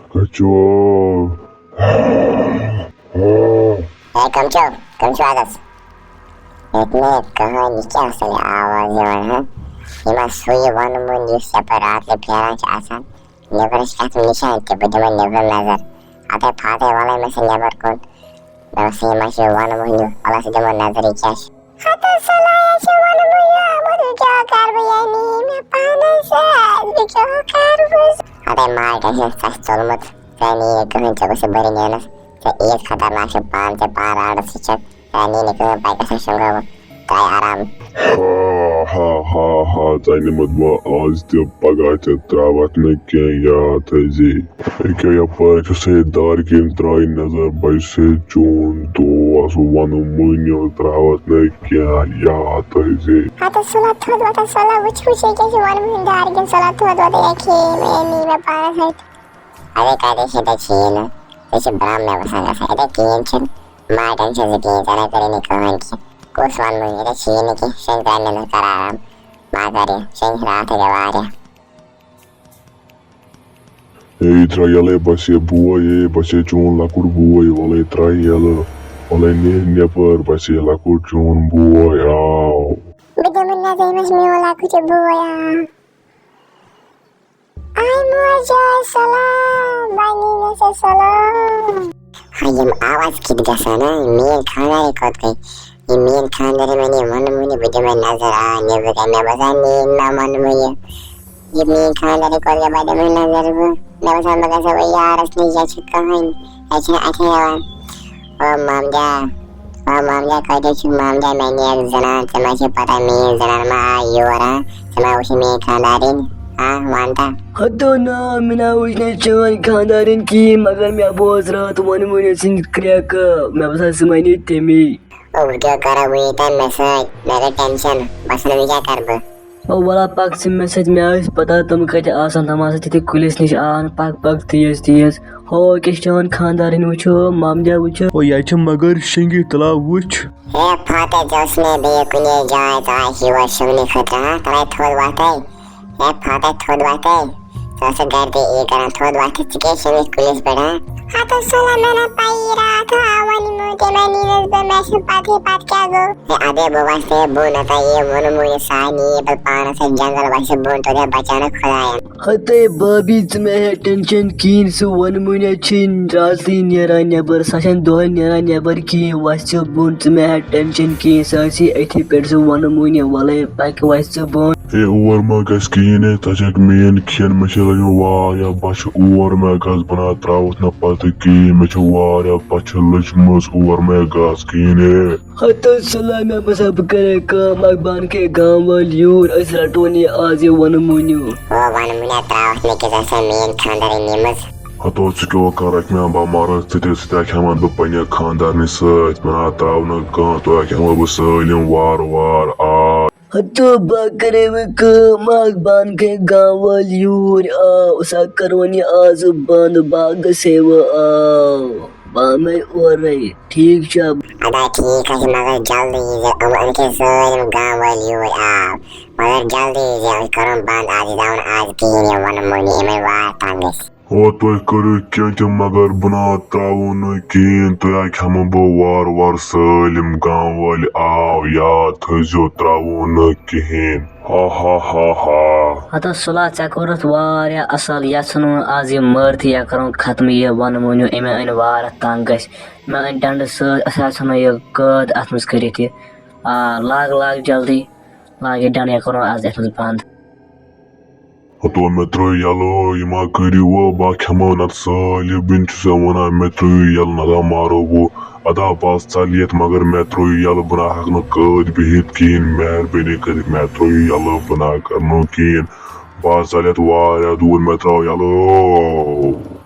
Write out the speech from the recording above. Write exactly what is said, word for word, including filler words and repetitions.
کچو۔ ہے، کم چھو؟ کم چھو اتس؟ ییٚتہِ نہٕ کٕہٕنۍ، یہِ کیٛاہ سا یہِ آواز یِوان، ہا؟ یہِ ما سُے وَنہٕ مُنۍ یُس یَپٲرۍ راتلہِ پھیران چھُ آسان؟ نیٚبرٕ چھِ اَتھ نِشان تہِ، بہٕ دِمَے نیٚبرٕ نظر۔ اَدَے فاتح، وَلَے مےٚ سۭتۍ نیٚبر کُن۔ مےٚ وَنہٕ مُنۍ، یہِ وَنہٕ مُنۍ یہِ، وَلہٕ سا دِمو نظر، یہِ کیٛاہ چھُ۔ ہتو سلایہ چھِ وَنہٕ مُنۍ آمُت، وۄنۍ کیٛاہ کَرٕ بہٕ یعنی؟ مےٚ پانَے سۭتۍ، بہٕ کیٛاہ کَرٕ وۄنۍ؟ اَدَے ماٹہِ آسہِ ژَسہِ ژوٚلمُت، ژےٚ نی نہٕ کٕہٕنۍ، ژےٚ گوٚژھ بٔرِن یَنَس۔ ژےٚ عیٖد خطرناک چھِ پانہٕ، ژےٚ پانہٕ راڈَس سۭتۍ چھَکھ، ژےٚ نی نہٕ کٕہٕنۍ، پَے کَتھ آسہِ شۄنٛگٲومُت، ترٛایہِ آرام۔ ہا، ہا، ہا، ہا، ژےٚ نِمَتھ بہٕ آز تہِ، پَگاہ تہِ ترٛاوَتھ نہٕ کینٛہہ، یاد تھٲیزِ۔ ییٚکیٛاہ یَپٲرۍ چھُ سید دار کِنۍ ترٛایہِ نظر، بَچہِ سید چون دوس وَنہٕ مُنیو ترٛاوَتھ نہٕ کینٛہہ، یاد تھٲیزِ۔ ہتہٕ سُلہ تھوٚد وۄتھان، سُلہ وٕچھ وٕچھ، ییٚکیٛاہ چھُ وَنہٕ مُنیو دار کِنۍ، سُلہ تھوٚد وۄتھان، ییٚکیٛاہ مےٚ نی مےٚ پانَس سۭتۍ۔ اَدَے کَتہِ چھِ، ییٚتہِ چھِی نہٕ۔ ژےٚ چھِ برٛم مےٚ باسان گژھان۔ ییٚتہِ کِہیٖنۍ چھِنہٕ۔ ماٹٮ۪ن چھَس نہٕ کِہیٖنۍ، ژےٚ نَے کَرے نہٕ کٕہٕنۍ کینٛہہ۔ کُس وَنہٕ مُنیو؟ ییٚتہِ چھِی نہٕ کینٛہہ۔ شۄنٛگۍ ترٛاو مےٚ نہٕ قرار۔ ما کَرے، شۄنٛگۍ راتھ گٔے واریاہ۔ ہے، یہِ ترٛاو یَلَے بَسے بوے، ہے، بَسے چون لۄکُٹ بوے، وَلَے ترٛاو یَلہٕ۔ وَلَے نیر نٮ۪بَر، بَسے لۄکُٹ چون بوے آو۔ بہٕ دِمہٕ نظر، یہِ ما چھُ میون لۄکُٹ بوے آو۔ آے موج، آے سلام، بنی مےٚ چھےٚ سلام۔ ہاے، یِم آواز کِتھ گژھان، ہا؟ میٲنۍ خانٛدارٕنۍ کوٚت گٔے؟ یہِ میٲنۍ خانٛدارٕنۍ وَنہِ، وَنہٕ وٕنہِ بہٕ دِمَے نظر، آ، نیٚبرٕ کَنہِ۔ مےٚ باسان، میٲنۍ ما وَنہٕ وٕنہِ۔ یہِ میٲنۍ خانٛدارٕنۍ کوٚت گٔے، بہٕ دِمَے نظر بہٕ۔ مےٚ باسان، بہٕ گژھٕ وۄنۍ یارَس نِش، یَتھ چھِ کٕہٕنۍ، یَتھ چھِنہٕ اَتھِ یِوان۔ او مامجا، او مامجا، کَتہِ چھُکھ مامجا؟ مےٚ نیر زنان، ژےٚ ما چھےٚ پتہ میٲنۍ زنان ما آیہِ یور، ہا؟ ژےٚ ما وٕچھِ میٲنۍ خانٛدارِنۍ، ہا؟ وَن تہ۔ ہتو نا، مےٚ نا وٕچھ نہٕ چٲنۍ خانٛدارِنۍ کِہیٖنۍ، مگر مےٚ بوز راتھ وَنہٕ مُنہِ سٕنٛدۍ کرٛٮ۪کہٕ، مےٚ باسان سُہ وَنے تٔمی۔ او، وۄنۍ کیٛاہ کَرو بہٕ ییٖتیٛاہ؟ مےٚ سۭتۍ، مےٚ گٔے ٹٮ۪نشَن، بہٕ وَنہٕ وۄنۍ کیٛاہ کَرٕ بہٕ؟ او وَلا پَک ژٕ مےٚ سۭتۍ، مےٚ ٲسۍ پَتہ تِم کَتہِ آسَن، تِم آسَن تِتھٕے کُلِس نِش آن، پَک پَک تیز تیز۔ ہو کیٛاہ چھِ چٲنۍ خانٛدارِنۍ وٕچھو، مامجا وٕچھو۔ او یہِ چھِ مگر شِنٛگِتھ، تَلہ وٕچھ۔ ہے فاتح، ژےٚ اوس مےٚ بیٚیہِ کُنے جایہِ، ژٕ آیَکھ یور شۄنٛگنہٕ خٲطرٕ، ہا؟ تَلے تھوٚد وۄتھَے۔ ہے فاتح، تھوٚد وۄتھَے۔ ژٕ ٲسَکھ گَرِ تہِ یی کَران، تھوٚد وۄتھٕ، ژٕ کیٛازِ شۄنٛگِتھ کُلِس پٮ۪ٹھ، ہا؟ ہتہٕ سُلہ، مےٚ نا پَیی، راتھ آو وَنہِ مُنہِ تٔمۍ، مےٚ نی نہٕ بہٕ، مےٚ چھُنہٕ پَتہٕے پَتہٕ کیٛاہ گوٚو۔ ہے اَدے بہٕ وَسہٕ ہے بۄن، نَتہٕ یہِ ووٚن مُنہِ سانہِ یی پَتہٕ پانَس سۭتۍ جنٛگل وَسہِ بۄن، توتہِ بَچاونہٕ خۄدایَن۔ ہتے بابی، ژٕ مہ ہےٚ ٹینشن کِہیٖنۍ، سُہ وَنہٕ مُنہِ چھِنہٕ راتھٕے نیران نٮ۪بر، سۄ چھَنہٕ دۄہَے نیران نٮ۪بر کِہیٖنۍ، وَسہِ بۄن، ژٕ مہ ہےٚ ٹینشن کِہیٖنۍ، سۄ آسی أتھی پٮ۪ٹھ، سُہ وَنہٕ مُنہِ، وَلَے پَکہِ وَسہِ بۄن۔ ہے، اور ما گژھِ کِہیٖنۍ، ہے، ژٕ چھَکھ میٛٲنۍ کھٮ۪ن، مےٚ چھِ لٔجمٕژ واریاہ بۄچھِ، اور ما گژھ، بہٕ نہ ترٛاوَتھ نہ پَتہٕ کِہیٖنۍ، مےٚ چھِ واریاہ بۄچھِ لٔجمٕژ، اور ما گژھ کِہیٖنۍ، ہے۔ ہتو سلام، مےٚ باسان بہٕ کرے کٲم، اکھ بہٕ انہٕ کینٛہہ گامہٕ وٲلۍ یوٗرۍ، أسۍ رٹون یہِ آز یہِ وَنہٕ مُنیو۔ او وَنہٕ مُنیا، ترٛاوَتھ مےٚ کیٛاہ، ژےٚ چھےٚ میٛٲنۍ خانٛدارِنۍ نِمٕژ۔ ہتو ژٕ کیٛاہ کرکھ مےٚ، بہٕ مرٕ ژٕ تہِ، ژٕ تہِ کھٮ۪من بہٕ پننہِ خانٛدارنہِ سۭتۍ، بہٕ نہ ترٛاوٕ نہٕ کانٛہہ، تۄہہِ کھٮ۪مو بہٕ سٲلِم وارٕ وارٕ آز۔ ہتو بہٕ کرے وۄنۍ کٲم، اکھ بہٕ انہٕ کینٛہہ گامہٕ وٲلۍ یوٗرۍ، آ، أسۍ ہا کرون یہِ آز بنٛد، بہٕ ہا گژھے وۄنۍ، آ۔ بہٕ اَنَے اورَے، ٹھیٖک چھا؟ ادا ٹھیٖک حظ چھُ، مگر جلدی ییٖزیو، یِم أمۍ کھے سٲلِم گام وٲلۍ یوٗرۍ آو، مگر جلدی ییٖزیو، أسۍ کَرون بنٛد آز، یہِ دَوَن آز کِہیٖنۍ، یہِ وَنہٕ مُنہِ، یِمَے وار تنٛگ أسۍ۔ او تُہۍ کٔرِو کینٛہہ تہِ، مگر بہٕ نہ ترٛاوو نہٕ کِہیٖنۍ، تُہۍ ہا کھٮ۪مو بہٕ وارٕ وارٕ سٲلِم گام وٲلۍ آو، یاد تھٲیزیو ترٛاوو نہٕ کِہیٖنۍ۔ ہا ہا ہا ہا۔ ہتا سُلا، ژےٚ کوٚرُتھ واریاہ اصل، یژھ ژھٕنُن آز یہِ مٲرتھٕے، یا کرُن ختم یہِ ونہٕ مُنیو، أمۍ أنۍ وارہ تنگ أسۍ، مےٚ أنۍ ڈنڈٕ سۭتۍ، أسۍ ہا ژھٕنو یہِ قٲد اتھ منٛز کٔرِتھ یہِ۔ آ، لاگ، لاگ جلدی، لاگ یہِ ڈنڈٕ، یا کرُن آز اتھ منٛز بند۔ ہتو مےٚ ترٛٲو یَلہٕ، یہِ ما کٔرِو وۄنۍ، بہٕ کھٮ۪مو نتہٕ سٲلِم، بہٕ چھُسے وَنان مےٚ ترٛٲیِو یَلہٕ، نتہٕ مارو بہٕ۔ ادا بہٕ حظ ژَلہٕ ییٚتہِ، مگر مےٚ ترٛٲیِو یَلہٕ، بہٕ نہ ہٮ۪کہٕ نہٕ قٲد بِہِتھ کِہیٖنۍ، مہربٲنی کٔرِتھ مےٚ ترٛٲیِو یَلہٕ، بہٕ نہ کَرٕ نہٕ کِہیٖنۍ، بہٕ حظ ژَلہٕ ییٚتہِ واریاہ دوٗر، مےٚ ترٛٲو یَلہٕ۔